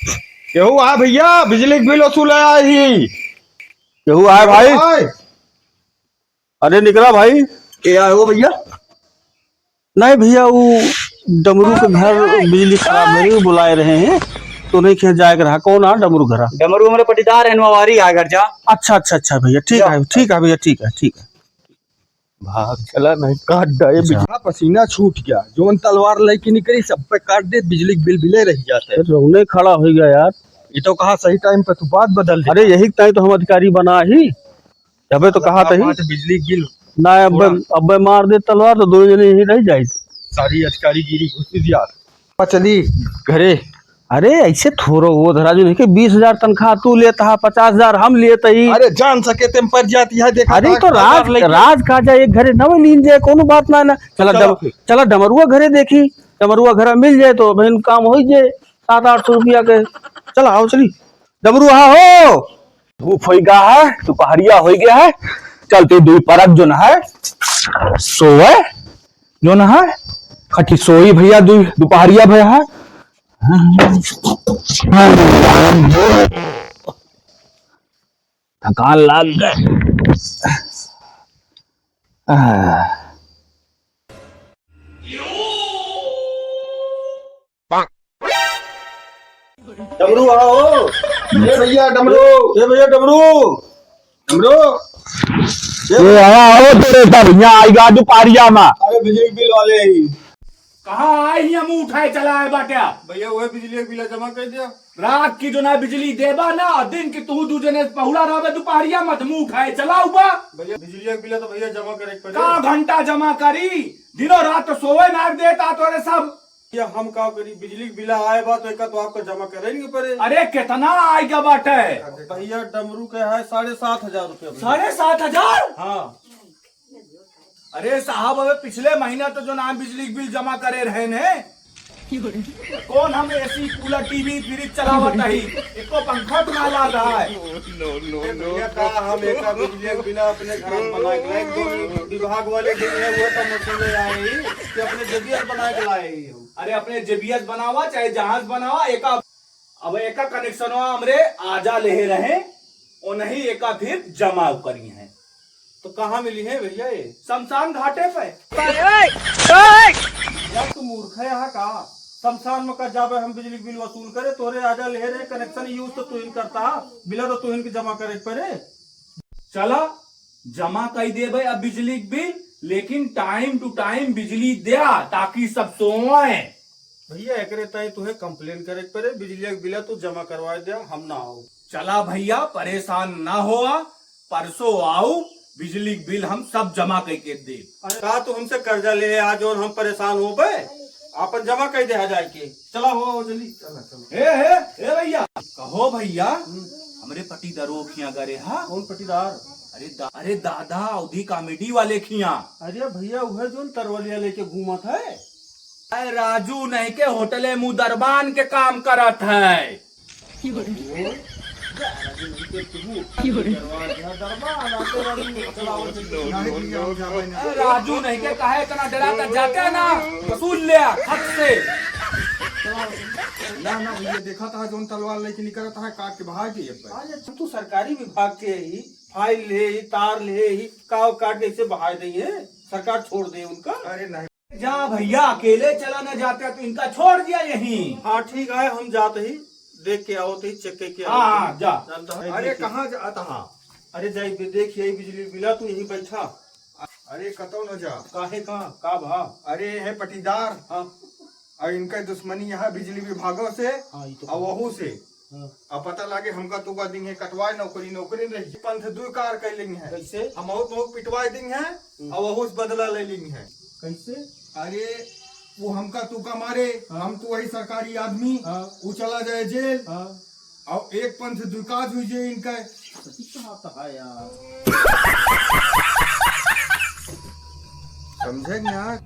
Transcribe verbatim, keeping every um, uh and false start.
केहू आए भइया, बिजली के बिल वसूले आए ही। केहू आए भाई? आए। अरे निकला भाई। के आए हो भइया? नहीं भइया, वो डमरू के घर बिजली खराब है, वो बुलाए रहे हैं, तो उन्हीं के यहाँ जाए के रहा। कौन आ डमरू घरा? डमरू हमरे पटीदार हैं, नवारी आ घर जा। अच्छा, अच्छा, अच्छा भइया, ठीक जा। है, ठीक है भइया, ठीक है, ठीक है। भाग चला, नहीं काट डाए बिजली। बड़ा पसीना छूट गया, जौन तलवार लेके निकली, सब पे काट दे, बिजली के बिल बिले रह जाते हैं। फिर रोने खड़ा हो गया यार। ये तो कहा सही टाइम पे तू बात बदल दे। अरे यही टाइम तो हम अधिकारी बना ही, अबे तो कहा था ही। बिजली के बिल ना, अब, अब मार दे तलवार तो दो जने यहीं रह जाए। सारी अधिकारी गिरी घुस दिया। चली घरे। अरे ऐसे थोड़ो वो धरा जो नहीं के बीस हजार तनख्वाह तू लेता है, पचास हजार हम लेता ही। अरे जान सके तेम पर जाती है, देखा अरे तो राज, राज का जाए एक घरे नवे लीन जाए, कोनो बात ना, ना। चला चला डम-, फिर। चला डमरुआ घरे देखी, डमरुआ घरे मिल जाए तो बहन काम हो जाए, सात आठ सौ रुपया के। चला आओ चली। डमरुआ हो, धूप होई गा है, दुपहरिया होई गया है, चलते दुई परत जोन है, सोवे जोन है, खटी सोई भइया, दुई दुपहरिया भइया है। थकान लाग गए। आह। डमरू आओ। ए भइया डमरू। ए भइया डमरू। डमरू। ए आया हो तेरे सब यहाँ आएगा दुपहरिया में। अरे बिजली बिल वाले ही। कहाँ आए ही हम उठाए चला आए बाटे? भइया वही बिजली के बिल जमा कर दिया। रात की जो ना बिजली देबा ना, दिन की तू दू जने पहुड़ा रहबे दुपहरिया में, मुँह उठाए चला उबा। भइया बिजली के बिल तो भइया जमा करे के पड़े। का घंटा जमा करी? दिनों रात तो सोवे ना देता तोरे सब। या हम का करी, बिजली के बिल आए बा तो एका तो आपका जमा करे नहीं पड़े। अरे कितना आएगा बाटे? भइया डमरू के है साढ़े सात हजार रुपया भइया। साढ़े सात हजार? हाँ। अरे साहब, अबे पिछले महीना तो जो नाम बिजली के बिल जमा करे रहे ने, कौन हम एसी, कूलर, टीवी, फ्रिज चलावत हई, एको पंखा तो ना लाग रहा है। ए भइया का हम एका बिजली के बिल अपने घर में बना के लाए, जो विभाग वाले गए हैं वो तो मशीन ले आए ही कि अपने जेबीएस बना के लाए ही हम। अरे अपने जेबीएस बनावा चाहे जहाज बनावा, एका, अब एका कनेक्शनवा हमरे आजा लेहे रहे, ओ नहीं एका फिर जमा करी हैं। तो कहाँ मिली है भइया ये? शमशान घाटे पे। यार तू मूर्ख है यहाँ का? शमशान में का जाबे हम बिजली के बिल वसूल करे? तोरे आजा लेहे रहे कनेक्शन यूज तो तुहिन करता, बिला तो तुहिन के जमा करे के पड़े। चला जमा कई देबे अब बिजली के बिल, लेकिन टाइम टू टाइम बिजली द्या ताकि सब सोए। भइया एकरे ताई तुहे कंप्लेन करे के पड़े, बिजली के बिला तू जमा करवा द्या, हम ना आओ। चला भइया परेशान ना होआ, परसों आऊ, बिजली के बिल हम सब जमा कइके देब। अरे का तू हमसे कर्जा ले आज और हम परेशान होबे? आपन जमा कइ दे जाए के। चला हो, हो जल्दी। चला, चला। हे, हे, हे भइया। कहो भइया, हम्म। हमरे पटीदारो खिया गरे हा? कौन पटीदार? अरे दा-, अरे दादा, अवधी कॉमेडी वाले खिया। अरे भइया, उहे जोन तरवलिया लेके घूमत है। अरे राजू नहीं के होटले मुदरबान के काम करत है। अरे राजू नहीं के काहे इतना डराता, जाते ना वसूल ले आ, खत से। ना, ना भइया, देखा था जोन तलवार लेके निकलता है, काट के भाग गई अब। अरे तू सरकारी विभाग के ही, फाइल ले ही, तार ले ही, काव काट के इसे बहाय दे है, सरकार छोड़ दे उनका। अरे नहीं। जा भइया, अकेले चला ना जाते तो इनका छोड़ दिया यहीं। हाँ ठीक है, हम जाते ही देख के आओ, तो ही चेक करके आओ। हाँ, हाँ, जा। जानता है, अरे देखिए। कहाँ जाता हाँ? अरे जाई बे, देख यही बिजली बिला, तू यहीं बैठा। अरे कतौ न जा। काहे का? का भा? अरे है पटीदार। हाँ। और इनका दुश्मनी यहाँ बिजली विभागों से हाँ, ई तो और वहू से। हाँ। अब पता लागे हमका तो का दिन है कटवाए नौकरी, नौकरी नहीं। पंथ दुई कार कर लेंगे हैं। कैसे? हम बहुत बहुत पिटवाए दिन है हम्म। और वहू से बदला ले लेंगे हैं। कैसे? अरे वो हमका तू का मारे, हाँ। हम तो वही सरकारी आदमी, हाँ। वो चला जाए जेल। हाँ। और एक पंथ दुई काज हुई जे इनका। सही कहा था यार। समझे ना?